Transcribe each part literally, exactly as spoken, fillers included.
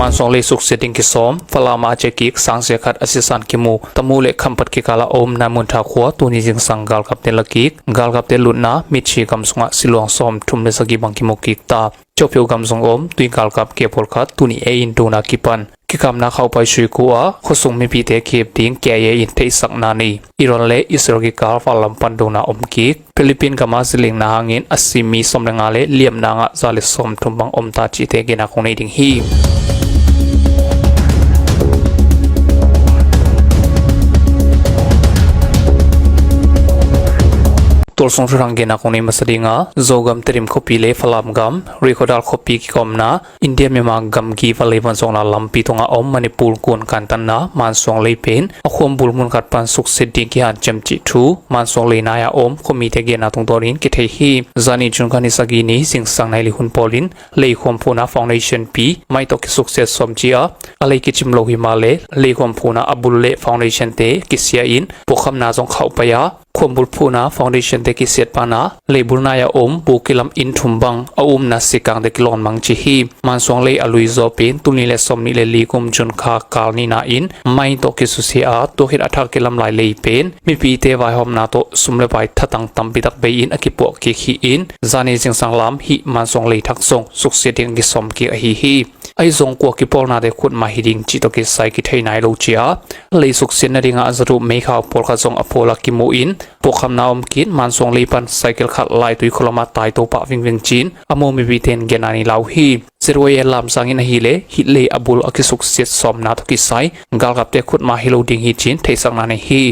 Mansuang lei suksiat ding kisawm, Falam ah a ciah kik sangsia khat a sisan kimu, Tamu le Khampat kikal a om Naimunthar khua tuni zingsang galkapte la kik. Galkapte lutna Myitkyina gam sungah siluang sawmthum le sagih bang kimu kik ta. Kyaukphyu gam sung om Tui galkap kia pawlkhat tuni ei in dona kipan kikamna khauhpai sui kua khuasung mipite kihep ding K I A in theihsakna nei. Iran le Israel kikal Falam pan dona om kik. Philippines gam ah zilingna hangin a si mi sawm le nga le liamna ngah za le sawmthum bang om ta cihte genna kong nei ding hi. Tualsung thuthang genna kong nei masa ding a, Zogam Tedim khuapi le Falam gam Rikhodal khuapi kikawmna India Myanmar gamgi vallei vanzuakna lampi tungah a om Manipur gun kantanna Mansuang lei pen a khuambul mun khat pan suksiat ding kihanciam cih thu Mansuang lei nai a om khuamite genna tungtawnin kithei hi. Zani June kha ni sagih ni zingsang nai li hun pawlin lei khuamphuna foundation pi mai tawh kisuksiat sawm ci a, a lei kicim lo hi mah le lei khuamphuna a bul le foundation te kisia in puakkhamna zong khauhpai a, khuambul phuna foundation te kisiat pana leibul nai a om bu kilam inn thum bang a umna sikang te kilawn mang ci hi. Mansuang lei a lui zaw pen tul nih le sawm nih le li kum June kha kal nihna in mai tawh kisusia a, tua khit a thak kilam lai lei pen mipite vaihawmna tawh sum le pai thatang tampi tak bei in a kipuah kik hi in, zani zingsang lam hih Mansuang lei thak zong suksiat ding a kisawm kik ahi hi. Ahi zong kua kipawlnate khutma hi ding cih tawh kisai kithei nai lo ci a, lei suksiat nadingah a zatu meikhau pawlkhat zong a phawl a kimu in puakkhamna om kit. Mansuang lei pan cycle khat laitui khualam ah taito pah vingving cin a mu mipite in genna nei lau hi. Z Y A lamsang in ahih leh hih lei a bul a kisuksiat sawmna tawh kisai galkapte khutma hi lo ding hi cin theihsakna nei hi.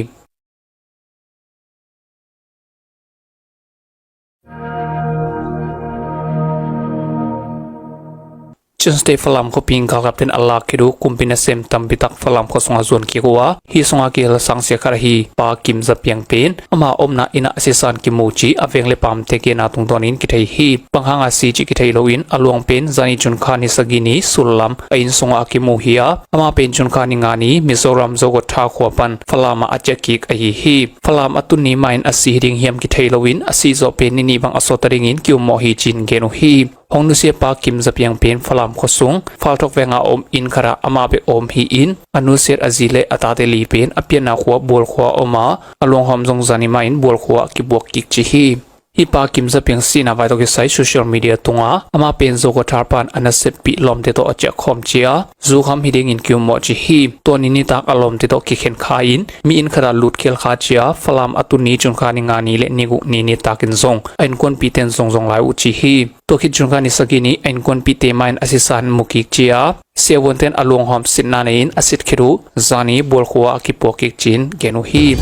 Chin State Falam khuapi in galkapte in a lak khit uh kumpi nasem tampi tak Falam khua sungah zuan kik uh a, hih sungah kihel sangsia khat ahi Pa Kim Za Piang pen ama omna inn ah a sisan kimu ci a veng le pamte genna tungtawnin kithei hi. Bang hanga si cih kithei loin a luang pen zani June kha ni sagih ni sullam a inn sungah a kimu hi a, amah pen June kha ni nga ni Mizoram Zokhawthar khua pan Falam ah a ciah kik ahi hi. Falam a tun ni mah in a si hi ding hiam kithei loin a si zawh pen ni nih bang a sawt ta dingin ki-ummawh hi cin gen uh hi. Hong nusia Pa Kim Za Piang pen Falam khua sung Falthawk veng ah a om inn khat ah amah bek a om hi in, a nusiat a zi le a tate li pen a pianna khua Bual khua ah om a, a luanghawm zong zani mah in Bual khua ah kibuak kik ci hi. Hih Pa Kim Za Piang sihna vai tawh kisai social media tungah amah pen Zokhawthar pan a nasepih lawmte tawh a ciah khawm ci a, zu kham hi dingin ki-ummawh ci hi. Tua ni nitak a lawmte tawh kikhen kha in mi inn khat ah lut khial kha ci a, Falam a tun ni June kha ni nga ni le ni guk ni nitak in zong a innkuanpihte in zongzong lai uh ci hi. Tua khit June kha ni sagih ni a innkuanpihte mah in a sisan mu kik ci a, siavuante in a luanghawm sitna nei in a sit khit uh zani Bual khua ah a kipuak kik cin gen uh hi.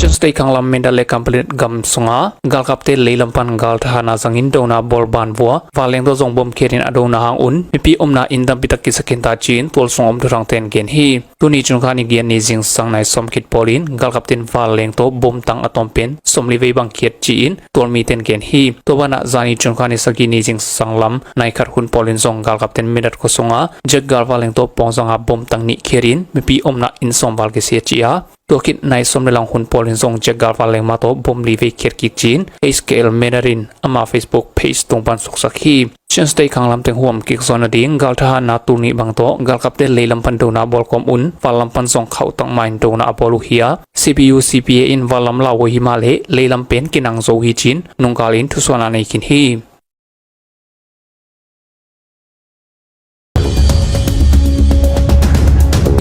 Chin State khanglam Mindat le Kanpetlet gam sungah galkapte leilam pan gal thahatna zangin dona bawl ban vua vanleng tawh zong bom khiat in a dona hang un mipi omna inn tampi tak kisa khin ta cin tualsung om thuthangte in gen hi. Tuni June kha ni giat ni zingsang nai sawm khit pawlin galkapte in vanleng tawh bom tang a tawm pen sawmli vei bang khiat ci-in tualmite in gen hi. Tua banah zani June kha ni sagih ni zingsang lam nai khat hun pawlin zong galkapte in Mindat khua sungah jet gal vanleng tawh pawng zanga bom tang nih khiat in mipi omna inn sawm val kisia ci a, tua khit nai sawm le lang hun pawlin zong jet gal vanleng mah tawh bom li vei khiat kik ci-in H K L Mindat in ama Facebook page tung pan suksak hi. Chin State khanglam teng huam kik zaw nading gal thahatna tul nih bang tawh galkapte leilam pan dona bawl kawm un vanlam pan zong khauh tak mah in dona a bawl uh hi a, C P U C P A in vanlam lauhuai hi mah le leilam pen kinang zo hi cin nungkal in thusuahna nei khin hi.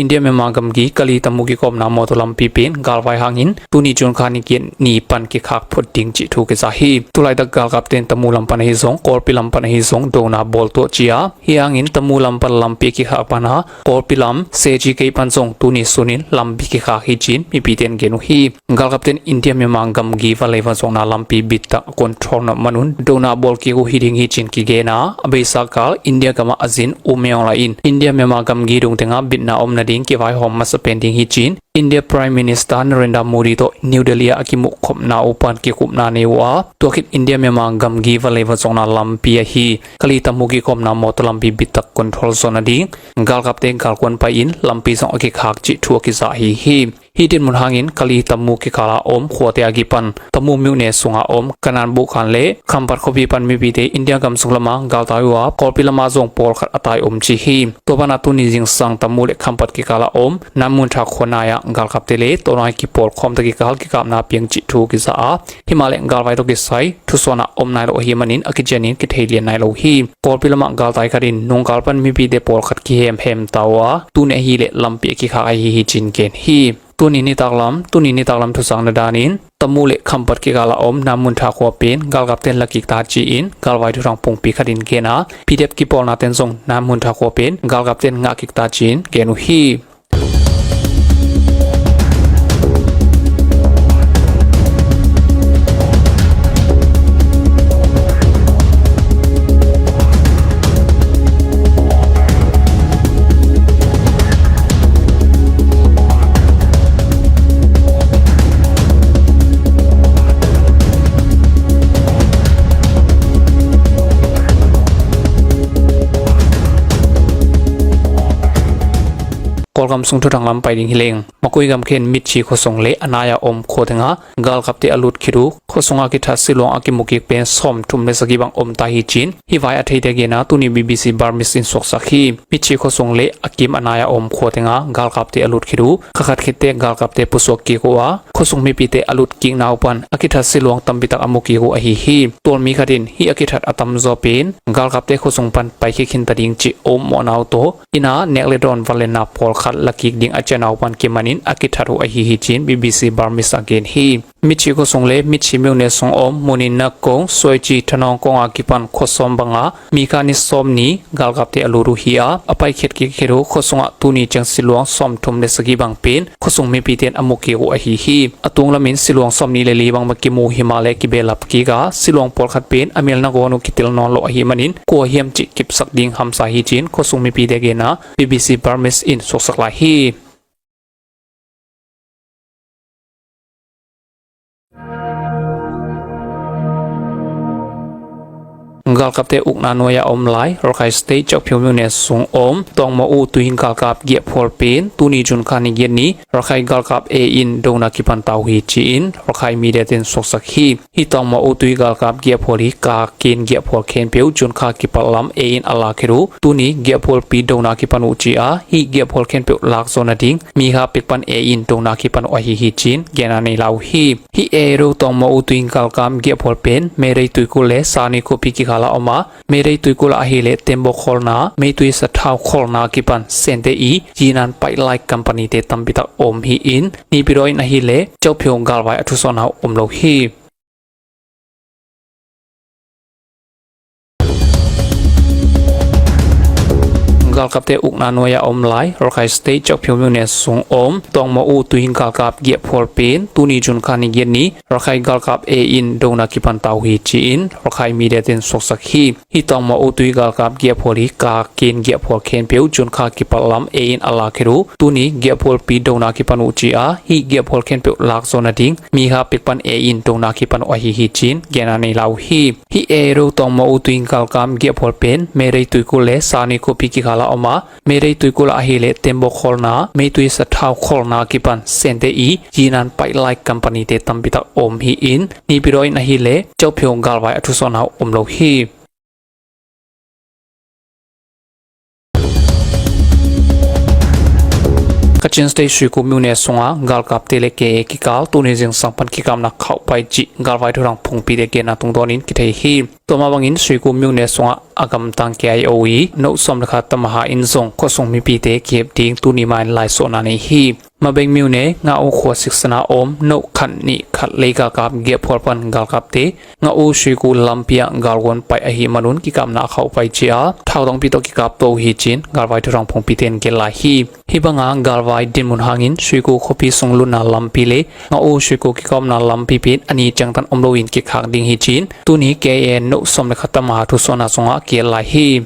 India Myanmar gamgi Kali Tamu kikawmna mawtaw lampi pen galvai hangin tuni June kha ni giat ni pan kikhak phot ding cih thu kiza hi. Tulaitak galkapte in Tamu lam pan ahi zong Kawlpi lam pan ahi zong dona bawl tuah ci a, hih hangin Tamu lam pan lampi a kikhak pana Kawlpi lam Sechi gate pan zong tuni sunin lampi kikhak hi cin mipite in gen uh hi. Galkapte in India Myanmar gamgi vanlei vanzuakna lampi bittak a control nop manun dona bawl kik uh hi ding hi cin kigen a, a beisa kal India gamah a zin U Myung Laing in India Myanmar gamgi dong tengah bitna om nading kivaihawm masa pen ding hi cin India Prime Minister Narendra Modi tawh New Delhi ah a kimuhkhopna uh pan kikupna nei uh a, tua khit India Myanmar gamgi vanlei vanzuakna lampi ahi Kali Tamu kikawmna mawtaw lampi bittak control zaw nading galkapte galkuan pai in lampi zong a kikhak cih thu a kiza ahi hi. Hih dinmun hangin Kali Tamu kikala om khuate a kipan Tamu myone sunga om Kanan Bukhan le Khampat khuapi pan mipite India gam sung lama galtai uh a, Kawlpi lama zong pawlkhat a tai om ci hi. Tua pana tuni zingsang Tamu le Khampat kikala om Nammuntha khua nai-ah galkapte le tua nai kipawlkhawmte kikal kikapna piang cih thu kiza a, himahleh galvai tawh kisai thusuahna om nai lo ahih manin a kicianin kithei lian nai lo hi. Kawlpi lamah galtai khatin nungkal pan mipite pawlkhat kihemhem ta uh a, tuni ahileh lampi a kikhak ahi hi cin gen hi. Tuni nitaklam, tuni nitaklam thusakna danin Tamu le Khampat kikala om Nammuntha khua pen galkapten lakik ta ci-in galvai thuthang pungpi khatin gen a, P D F kipawlnaten zong Nammuntha khua pen galkapten ngahkik ta ci-in gen uh hi. Kawlgam sung thuthang lam pai ding hi leng. Makui gam khen Mitchi khuasung le a nai-a om khua tenga galkapte a lut khit uh, khuasunga kithat siluang a kimukik pen sawmthum le sagih bang om ta hi cin hih vai a theite gena tuni B B C Burmese in suaksak hi. Mitchi khuasung le a kim a nai-a om khua tenga galkapte a lut khit uh, kha khat khitte galkapte pusuak kik uh a, khuasung mipite a lut kikna uh pan a kithat siluang tampitak a mu kik uh ahi hi. Tualmi khatin hih a kithat a tamzaw pen galkapte khuasung pan paikhia khinta ding cih om mawhna uh tawh inn a nek le dawn vanlenna pawlkhat lakik ding a ciahna uh pan kimanin a kithat uh ahi hi cin B B C Burmese a gen hi. Mitchi khuasung le Mitchi myone sung om Muninna kong, Suaici Thanawng konga kipan khua sawm banga Mikha ni sawm ni galkapte a lut uh hi a, a paikhiat kik khit uh khuasungah tuni ciang siluang sawmthum le sagih bang pen khuasung mipite in a mu kik uh ahi hi. A tunglamin siluang sawmnih le li bang bang kimu himahleh kibehlap kik a, siluang pawlkhat pen a mel nangawn uh kitel nawn lo ahih manin kua hiam cih kipsak ding hamsa hi cin khuasung mipite gena B B C Burmese in suaksak lai hi. Galkapte ukna nuai-a om lai Rakhine State Kyaukphyu myone sung om Tawngmaw U tui galkap giahphual pen tuni June kha ni giat ni Rakhine galkap ei in dona kipan ta uh hi ci-in Rakhine media ten suaksak hi. Hih Tawngmaw U tui galkap giahphual hi kakin giahphual khempeuh June kha kipat lam ei in a lak khit uh. Tuni giahphualpi dona kipan uh ci-a, hih giahphual khempeuh lakzaw nading mi kha pek pan ei in dona kipan uh ahi hi cin gen a nei lai uh hi. Hih ei reu Tawngmaw U tui galkap giahphual pen Meirei tuikulh le Sangni khuapi kikhala om a, Meirei tuikulh ah ahileh tembaw khawlna, meitui sathau khawlna kipan Sente i Yinan Pipeline company te tampitak om hi in, Naypyidaw in ahileh Kyaukphyu galvai a thusuahna om lo hi. Galkapte ukna nuai-a om lai Rakhine State Kyaukphyu myone sung om Tawngmaw U tui galkap giahphual pen tuni June kha ni giat ni Rakhine galkap ei in dona kipan ta uh hi ci-in Rakhine media ten suaksak hi. Hih Tawngmaw U tui galkap giahphual hi kakin giahphual khempeuh June kha kipat lam ei in a lak khit uh. Tuni giahphualpi dona kipan uh ci-a, hih giahphual khempeuh lakzaw nading mi kha pek pan ei in dona kipan uh ahi hi cin gen a nei lai uh hi. Hih ei reu Tawngmaw U tui galkap giahphual pen Meirei tuikulh le Sangni khuapi kikhala om a, Meirei tuikulh ah ahileh tembaw khawlna, meitui sathau khawlna kipan Sente i Yinan Pipeline company te tampitak om hi in, Naypyidaw in ahileh Kyaukphyu galvai a thusuahna om lo hi. Kachin State Shwekhu myone sunga galkapte le K A kikal tuni zingsang pan kikapna khauhpai cih galvai thuthang phungpite genna tungtawnin kithei hi. Tua mah bangin Shwekhu myone sungah a gamtang K I O i no sawm le khat tamaha in zong khuasung mipite kihep ding tuni mah in laisuahna nei hi. Mabeng myone Ngau khua siksana om no khat nih khat lei galkap giahphual pan galkapte Ngau Shwekhu lampi ah galguan pai ahih manun kikapna a khauhpai ci-a thautangpi tawh kikap to uh hi cin galvai thuthang phungpite in gen lai hi. Hih banga galvai dinmun hangin Shwekhu khuapi sung lutna lampi le Ngau Shwekhu kikawmna lampi pen a ni ciangtan om loin kikhak ding hi cin tuni K A no sawm le khat tamaha thusuahna sungah kiel lai hi.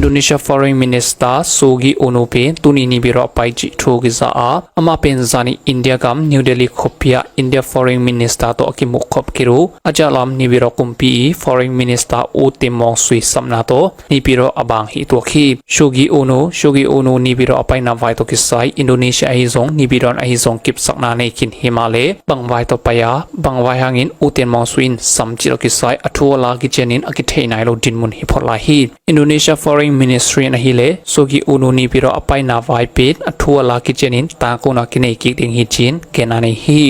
Indonesia Foreign Minister Sugi Uno pen tuni Nibiru a pai cih thu kiza a, amah pen zani India gam New Delhi khuapi ah India Foreign Minister tawh a kimuh khop khit uh a, a ciah lam Nibiru kumpi i Foreign Minister U Tin Maung Swe sapna tawh Nibiru a bang hi tuak hi. Sugi Uno, Sugi Uno Nibiru a paina vai tawh kisai Indonesia ahi zong Nibiru ahi zong kipsakna nei khin hi mah le, bang vai tawh pai a, bang vai hangin U Tin Maung Swe in sam cih tawh kisai a thu a la kicianin a kithei nai lo dinmun hi phot lai hi. Indonesia Foreign Ministry in ahileh Sugi Uno Nibiru a paina vai pen a thu a la kicianin tangkona kinei kik ding hi ci-in genna nei hi.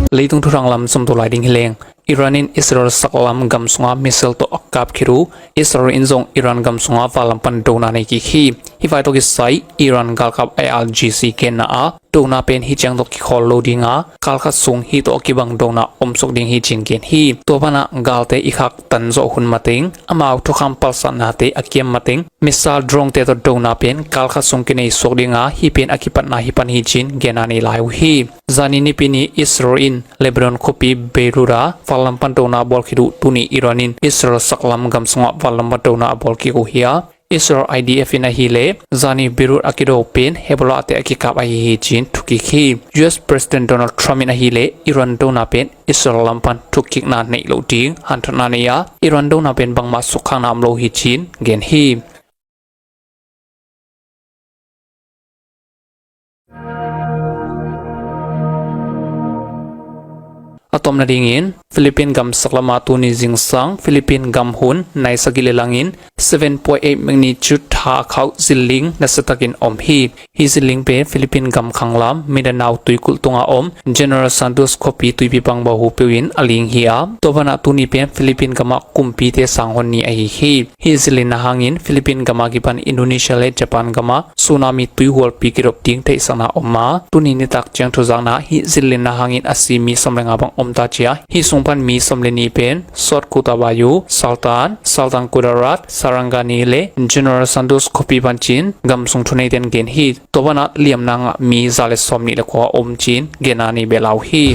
Leitung thuthang lam zom to lai ding hi leng. Iran in Israel saklam gam sunga missile tawh a kap khit uh, Israel in zong Iran gam sunga vallam pan dona nei kik hi. Hih vai tawh kisai Iran galkap I R G C genna ah dona pen hih ciang tawh kikhawl lo ding a, kal khat sung hih tawh a kibang dona om suk ding hi ci-in gen hi. Tua pan ah galte i khaktan zawh hun mateng, amau thukham palsatnate a kiam mateng, missile, drone te tawh dona pen kal khat sung kinei suk ding a, hih pen a kipatna hi pan hi ci-in genna nei lai uh hi. Zani Nipi ni Israel in Lebanon khuapi Beirut ah vallam pan dona a bawl khit uh, tuni Iran in Israel saklam gam sungah vallam pan dona a bawl kik uh hi a, Israel I D F in ahileh zani Beirut a kido pen Hezbollah te a kikap ahi hi ci-in thuk kik hi. U S President Donald Trump in ahileh Iran dona pen Israel lam pan thukkikna neih loh ding hanthawnna nei a, Iran dona pen bangmah sukkhakna om lo hi ci-in gen hi. A tomna dingin, Philippine gam saklam ah tuni zingsang Philippine gam hun nai sagih le langin seven point eight magnitude tha a khauh zilling nasiatakin om hi. Hih zilling pen Philippine gam khanglam Mindanao tuikulh tungah om General Santos khuapi tuipi pang bahu peuh in a ling hi a, tua pan ah tuni pen Philippine gam ah kumpite sanghon ni ahi hi. Hih zillinna hangin Philippine gam a kipan Indonesia le Japan gam ah tsunami tuihualpi kidop ding theihsakna om a, tuni nitak ciang thuzakna hih zillinna hangin a si mi sawm le nga bang om ta ci a, hih sung pan mi sawm le nih pen South Kota Bayu, Saltan, Saltan Kudarat, Sarangani le General Santos khuapi pan ci-in gam sung thuneite'n gen hi. Tua pan ah liamna ngah mi za le sawm nih le kua om ci-in genna nei beh lai uh hi.